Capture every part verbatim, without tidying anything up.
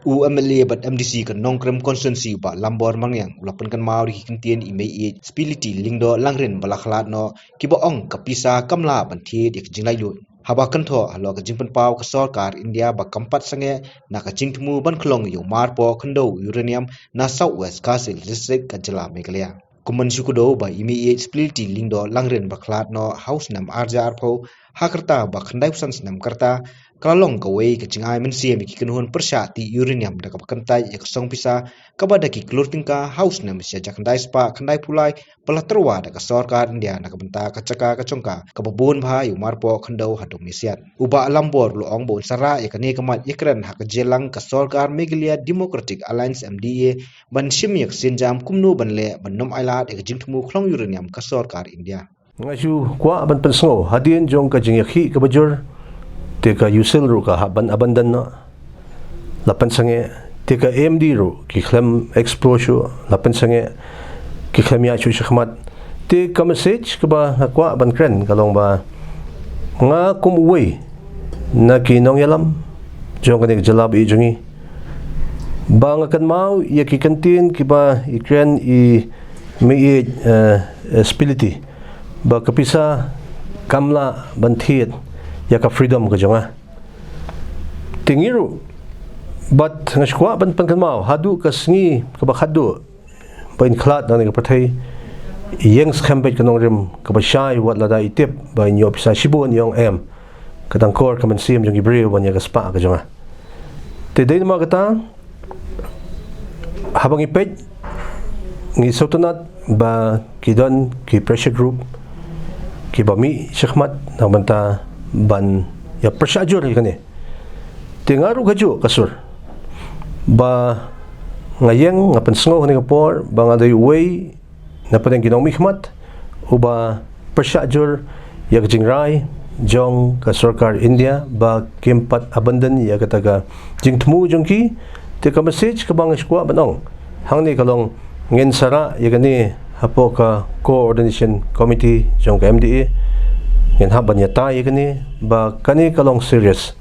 U M L A bad M D C ka Nongkrem Constituency, Bah Lambor Marngiang, u la pynkynmaw ïa ki kyntien i Mei Spility Lyngdoh Langrin ba la khlad noh, kiba ong ka pisa kam lah ban thied ïa ka jinglaitluid. Haba kynthoh halor ka jingpynpaw ka sorkar India ba kam pat sangeh na ka jingthmu ban khlong ïa u marpoh khyndew uranium na South West Khasi Hills District ka jylla Meghalaya. Kum ban shu kdew ba i Mei Spility Lyngdoh Langrin ba khlad noh ha u snem ar hajar arphew, ha ka rta ba khyndai phew san snem ka rta, ka la long kawei ka jingai mynsiem ïa ki kynhun pyrshah tih uranium da kaba kyntait ïa ka song pisa kaba da ki klur tyngka ha u snem shi hajar khyndai spah khyndai phew lai, ba la tyrwa da ka sorkar India na ka bynta ka jaka ka jong ka, kaba bun bha ïa u marpoh khyndew haduh mynsiat. U Bah Lambor u la ong ba un sa rah ïa kane ka mat ïakren ha ka jingïalang ka sorkar Meghalaya Democratic Alliance, M D A, ban shim ïa ka sienjam kumno ban leh ban ym ailad ïa ka jingthmu khlong uranium ka sorkar India. Nga shu kwah ban pynsngew hadien jong ka jingïakhih kaba jur, te ka U S I L ruh ka hap ban abandon noh. La pynsangeh, te ka M D ruh ki khlem explore shuh, la pynsangeh, ki khlem ïaid shuh shakhmat. Te ka message kaba nga kwah ban kren ka long ba nga kum uwei na ki nongïalam jong kane ka jylla ba ïeit jong ngi, ba nga kynmaw ïa ki kyntien kiba i kren i Mei, eh, Spility, ba ka pisa kam lah ban thied ïa ka freedom ka jong nga. Te ngi ruh, bad nga shu kwah ban pynkynmaw, haduh ka sngi kaba khatduh ba in khlad na kane ka pyrthei, ïeng skhem beit ka nongrim kaba shai wat lada i tip ba in ïoh pisa shibun, i ong em, ka dang kor ka mynsiem jong ki briew ban ïa ka spah ka jong nga. Te dei namar kata, haba ngi peit, ngi sngewtynnat ba ki don ki pressure group kiba mih shakhmat na ka bynta ban ïa pyrshah jur ïa kane. Te nga ruh kajuh ka sur ba nga ïeng, nga pynsngew ha kane ka por ba nga dei uwei na pdeng ki nongmihkhmat uba pyrshah jur ïa ka jingrai jong ka sorkar India ba kim pat abandon ïa kata ka jingthmu jong ki. Te ka message kaba nga shu kwah ban ong hangne ka long, ngin sa rah ïa kane hapoh ka Coordination Committee jong ka M D A. Ngin hap ban ïatai ïa kane ba kane ka long serious.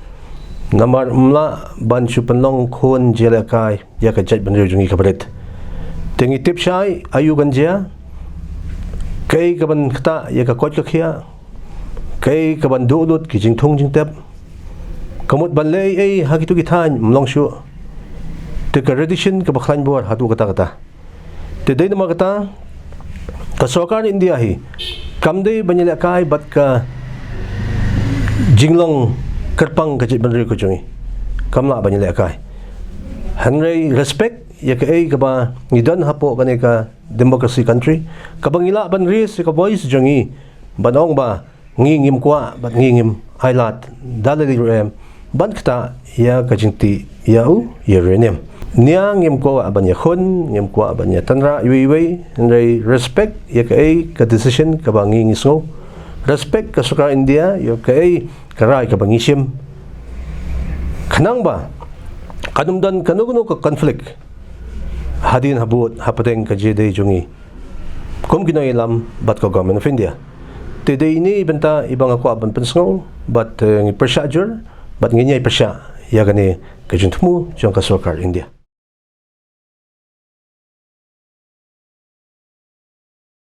Namar ym lah ban shu pynlong khun jingïalehkai ïa ka jaitbynriew jong ngi kaba rit. Te ngi tip shai aïu kan jia, kaei kaban ktah ïa ka koit ka khiah, kaei kaban duh lut ki jingthung jingtep. Ka mut ban leh ei ei ha kito ki thaiñ ym long shuh. Te ka radiation kaba khlaiñ bor haduh katta katta. Te dei namar kata, ka sorkar India hi kam dei ban ïalehkai bad ka jinglong kyrpang ka jaitbynriew ka jong ngi. Kam lah ban ïalehkai. Hynrei respect ïa kaei kaba ngi don hapoh kane ka democracy country, kaba ngi lah ban raise ïa ka voice jong ngi ban ong ba ngi ngim kwah bad ngi ngim ailad da lade ruh em ban ktah ïa ka jingtih ïa u uranium. Nia ngim kwah ban ïakhun, ngim kwah ban ïatynrah iwei iwei, hynrei respect ïa kaei ka decision kaba ngi ngi sngew. Respect ka sorkar India ïa kaei ka rai kaba ngi shim. Khnang ba kan ym don kano kano ka conflict hadien habud hapdeng ka jingïadei jong ngi kum ki nongïalam bad ka Government of India. Te dei ine i bynta iba nga kwah ban pynsngew bad, eh, ngi pyrshah jur bad ngin ïai pyrshah ïa kane ka jingthmu jong ka sorkar India.